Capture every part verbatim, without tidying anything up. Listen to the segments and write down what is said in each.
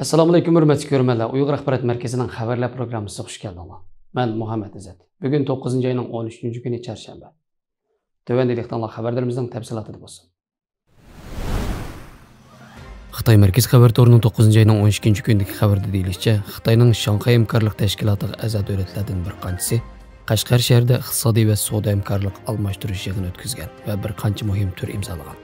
ئەسسالامۇئەلەيكۇم، ھۆرمەتلىك كۆرۈرمەنلەر. ئۇيغۇر ئاخبارات مەركىزىنىڭ خەۋەرلەر پروگراممىسىغا خۇش كەلدىڭلار. مەن مۇھەممەد ئىززەت. بۈگۈن توققۇزىنچى ئاينىڭ ئون ئۈچىنچى كۈنى، چارشەنبە. تۆۋەندە دىققىتىڭلار خەۋەرلىرىمىزنىڭ تەپسىلاتىدا بولسۇن. خىتاي مەركىزىي خەۋەر تورىنىڭ توققۇزىنچى ئاينىڭ ئون ئىككىنچى كۈنىدىكى خەۋىرىدە دېيىلىشىچە، خىتاينىڭ شاڭخەي ھەمكارلىق تەشكىلاتىغا ئەزا دۆلەتلەردىن بىر قانچىسى قەشقەر شەھىرىدە ئىقتىسادىي ۋە سودا ھەمكارلىق ئالماشتۇرۇش يىغىنى ئۆتكۈزگەن ۋە بىر قانچە مۇھىم تۈر ئىمزالىغان.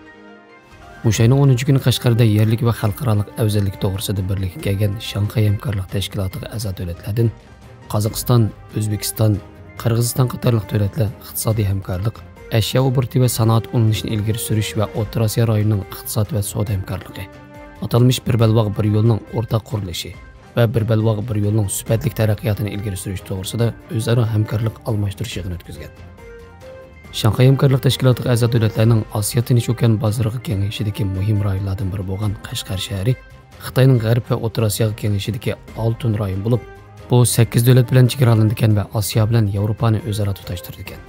مۇشۇ ئاينىڭ ئونىنچى كۈنى قەشقەردە يەرلىك ۋە خەلقئارالىق ئەۋزەللىك توغرىسىدا بىرلىككە كەلگەن شاڭخەي ھەمكارلىق تەشكىلاتىغا ئەزا دۆلەتلەردىن قازاقىستان، ئۆزبېكىستان، قىرغىزىستان قاتارلىق دۆلەتلەر ئىقتىسادىي ھەمكارلىق، ئەشيا ئوبوروتى ۋە سانائەت ئۇلىنىشىنى ئىلگىرى سۈرۈش ۋە ئوتتۇرا ئاسىيا رايونىنىڭ ئىقتىساد ۋە سودا ھەمكارلىقى، ئاتالمىش بىر بەلباغ بىر يولنىڭ ئورتاق قۇرۇلۇشى ۋە بىر بەلباغ بىر يولنىڭ سۈپەتلىك تەرەققىياتىنى ئىلگىرى سۈرۈش توغرىسىدا ئۆزئارا ھەمكارلىق ئالماشتۇرۇش يىغىنى ئۆتكۈزگەن. شاڭخەي ھەمكارلىق تەشكىلاتىغا ئەزا دۆلەتلەرنىڭ ئاسىيا تىنچ ئوكيان بازىرىغا كېڭىيىشىدىكى مۇھىم رايونلاردىن بىرى بولغان قەشقەر شەھىرى خىتاينىڭ غەرب ۋە ئوتتۇرا ئاسىياغا كېڭىيىشىدىكى ئالتۇن رايون بولۇپ، بۇ سەككىز دۆلەت بىلەن چېگرالىنىدىكەن ۋە ئاسىيا بىلەن ياۋروپانى ئۆزئارا تۇتاشتۇرىدىكەن.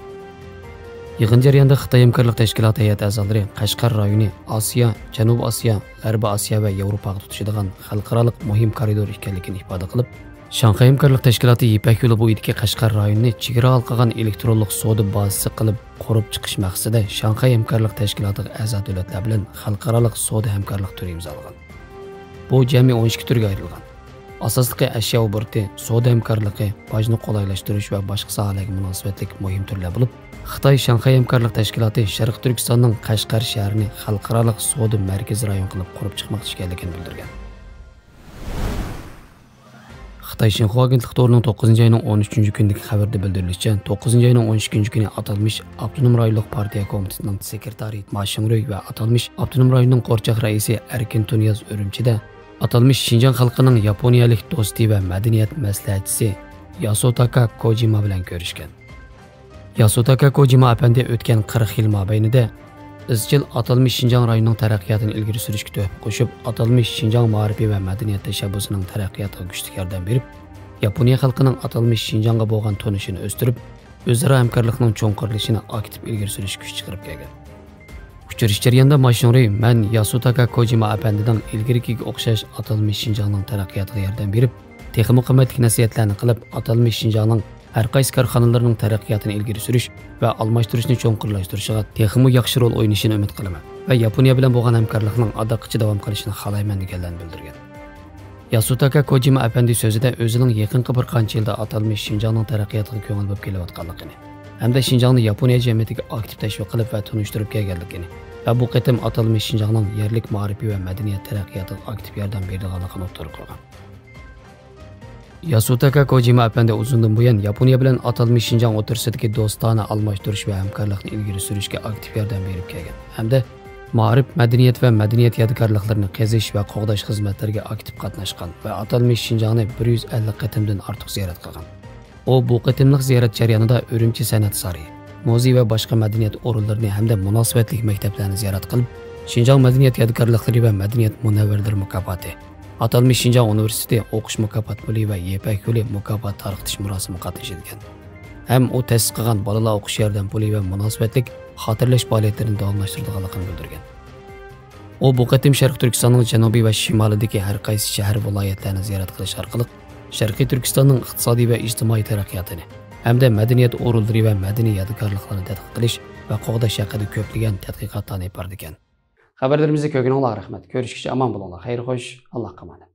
يىغىن جەريانىدا خىتاي ھەمكارلىق تەشكىلاتى ھەيئەت ئەزالىرى قەشقەر رايونى ئاسىيا، جەنۇبىي ئاسىيا، غەربىي ئاسىيا ۋە ياۋروپاغا تۇتىشىدىغان خەلقئارالىق مۇھىم كارىدور ئىكەنلىكىنى ئىپادە قىلىپ، شاڭخەي ھەمكارلىق تەشكىلاتى يىپەك يولى بويىدىكى قەشقەر رايونىنى چېگرا ھالقىغان ئېلېكترونلۇق سودا بازىسى قىلىپ قۇرۇپ چىقىش مەقسىتىدە شاڭخەي ھەمكارلىق تەشكىلاتىغا ئەزا دۆلەتلەر بىلەن خەلقئارالىق سودا ھەمكارلىق تۈرى ئىمزالىغان. بۇ جەمئىي ئون ئىككى تۈرگە ئايرىلغان. ئاساسلىقى ئەشيا ئوبوروتى، سودا ھەمكارلىقى، باجنى قولايلاشتۇرۇش ۋە باشقا ساھەلەرگە مۇناسىۋەتلىك مۇھىم تۈرلەر بولۇپ، خىتاي شاڭخەي ھەمكارلىق تەشكىلاتى شەرقىي تۈركىستاننىڭ قەشقەر شەھىرىنى خەلقئارالىق سودا مەركىزى رايون قىلىپ قۇرۇپ چىقماقچى ئىكەنلىكىنى بىلدۈرگەن. خىتاي شىنخۇا ئاگېنتلىق تورىنىڭ توققۇزىنچى ئاينىڭ ئون ئۈچىنچى كۈنىدىكى خەۋىرىدە بىلدۈرۈلۈشىچە، توققۇزىنچى ئاينىڭ ئون ئىككىنچى كۈنى ئاتالمىش ئاپتونوم رايونلۇق پارتىيە كومىتېتىنىڭ سېكرېتارى ما شىڭرۇي ۋە ئاتالمىش ئاپتونوم رايوننىڭ قورچاق رەئىسى ئەركىن تۇنىياز ئۈرۈمچىدە ئاتالمىش شىنجاڭ خەلقىنىڭ ياپونىيەلىك دوستى ۋە مەدەنىيەت مەسلىھەتچىسى ياسۇتاكا كوجىما بىلەن كۆرۈشكەن. ياسۇتاكا كوجىما ئەپەندى ئۆتكەن قىرىق يىل مابەينىدە ئىزچىل ئاتالمىش شىنجاڭ رايونىنىڭ تەرەققىياتىنى ئىلگىرى سۈرۈشكە تۆھپە قوشۇپ، ئاتالمىش شىنجاڭ مائارىپى ۋە مەدەنىيەت تەشەببۇسىنىڭ تەرەققىياتىغا كۈچلۈك ياردەم بېرىپ، ياپونىيە خەلقىنىڭ ئاتالمىش شىنجاڭغا بولغان تونۇشىنى ئۆستۈرۈپ، ئۆزئارا ھەمكارلىقنىڭ چوڭقۇرلىشىشىنى ئاكتىپ ئىلگىرى سۈرۈشكە كۈچ چىقىرىپ كەلگەن. ئۇچرىشىش جەريانىدا ما شىڭرۇي، مەن ياسۇتاكا كوجىما ئەپەندىنىڭ ئىلگىرىكىگە ئوخشاش ئاتالمىش شىنجاڭنىڭ تەرەققىياتىغا ياردەم بېرىپ، تېخىمۇ قىممەتلىك نەسىھەتلەرنى قىلىپ، ئاتالمىش شىنجاڭنىڭ ھەر قايسى كارخانىلىرىنىڭ تەرەققىياتىنى ئىلگىرى سۈرۈش ۋە ئالماشتۇرۇشنى چوڭقۇرلاشتۇرۇشىغا تېخىمۇ ياخشى رول ئوينىشىنى ئۈمىد قىلىمەن ۋە ياپونىيە بىلەن بولغان ھەمكارلىقنىڭ ئاداققىچە داۋام قىلىشىنى خالايمەن، دېگەنلەرنى بىلدۈرگەن. ياسۇتاكا كوجىما ئەپەندى سۆزىدە ئۆزىنىڭ يېقىنقى بىر قانچە يىلدا ئاتالمىش شىنجاڭنىڭ تەرەققىياتىغا كۆڭۈل بۆلۈپ كېلىۋاتقانلىقىنى ھەمدە شىنجاڭنى ياپونىيە جەمئىيىتىگە ئاكتىپ تەشۋىق قىلىپ ۋە تونۇشتۇرۇپ كەلگەنلىكىنى ۋە بۇ قېتىم ئاتالمىش شىنجاڭنىڭ يەرلىك مائارىپى ۋە مەدەنىيەت تەرەققىياتىغا ئاكتىپ ياردەم بېرىدىغانلىقىنى ئوتتۇرىغا قويغان. ياسۇتاكا كوجىما ئەپەندى ئۇزۇندىن بۇيان ياپونىيە بىلەن ئاتالمىش شىنجاڭ ئوتتۇرىسىدىكى دوستانە ئالماشتۇرۇش ۋە ھەمكارلىقنى ئىلگىرى سۈرۈشكە ئاكتىپ ياردەم بېرىپ كەلگەن ھەمدە مائارىپ، مەدەنىيەت ۋە مەدەنىيەت يادىكارلىقلىرىنى قېزىش ۋە قوغداش خىزمەتلىرىگە ئاكتىپ قاتناشقان ۋە ئاتالمىش شىنجاڭنى بىر يۈز ئەللىك قېتىمدىن ئارتۇق زىيارەت قىلغان. ئۇ بۇ قېتىملىق زىيارەت جەريانىدا ئۈرۈمچى سەنئەت سارىيى، مۇزېي ۋە باشقا مەدەنىيەت ئورۇنلىرىنى ھەمدە مۇناسىۋەتلىك مەكتەپلەرنى زىيارەت قىلىپ، شىنجاڭ مەدەنىيەت يادىكارلىقلىرى ۋە مەدەنىيەت مۇنەۋۋەرلىرى مۇكاپاتى، ئاتالمىش شىنجاڭ ئۇنىۋېرسىتېتى ئوقۇش مۇكاپات پۇلى ۋە يىپەك يولى مۇكاپات تارقىتىش مۇراسىمىغا قاتنىشىدىكەن. ھەم ئۇ تەسىس قىلغان بالىلار ئوقۇش ياردەم پۇلى ۋە مۇناسىۋەتلىك خاتىرىلەش پائالىيەتلىرىنى داۋاملاشتۇرىدىغانلىقىنى بىلدۈرگەن. ئۇ بۇ قېتىم شەرقىي تۈركىستاننىڭ جەنۇبى ۋە شىمالىدىكى ھەر قايسى شەھەر، ۋىلايەتلەرنى زىيارەت قىلىش ئارقىلىق، شەرقىي تۈركىستاننىڭ ئىقتىسادىي ۋە ئىجتىمائىي تەرەققىياتىنى ھەمدە مەدەنىيەت ئورۇنلىرى ۋە مەدەنىي يادىكارلىقلارنى تەتقىق قىلىش ۋە قوغداش ھەققىدە كۆپلىگەن تەتقىقاتلارنى ئېلىپ بارىدىكەن. خەۋەرلىرىمىزنى كۆرگىنىڭلارغا رەھمەت. كۆرۈشكىچە ئامان بولۇڭلار. خەير خوش. ئاللاھقا ئامانەت.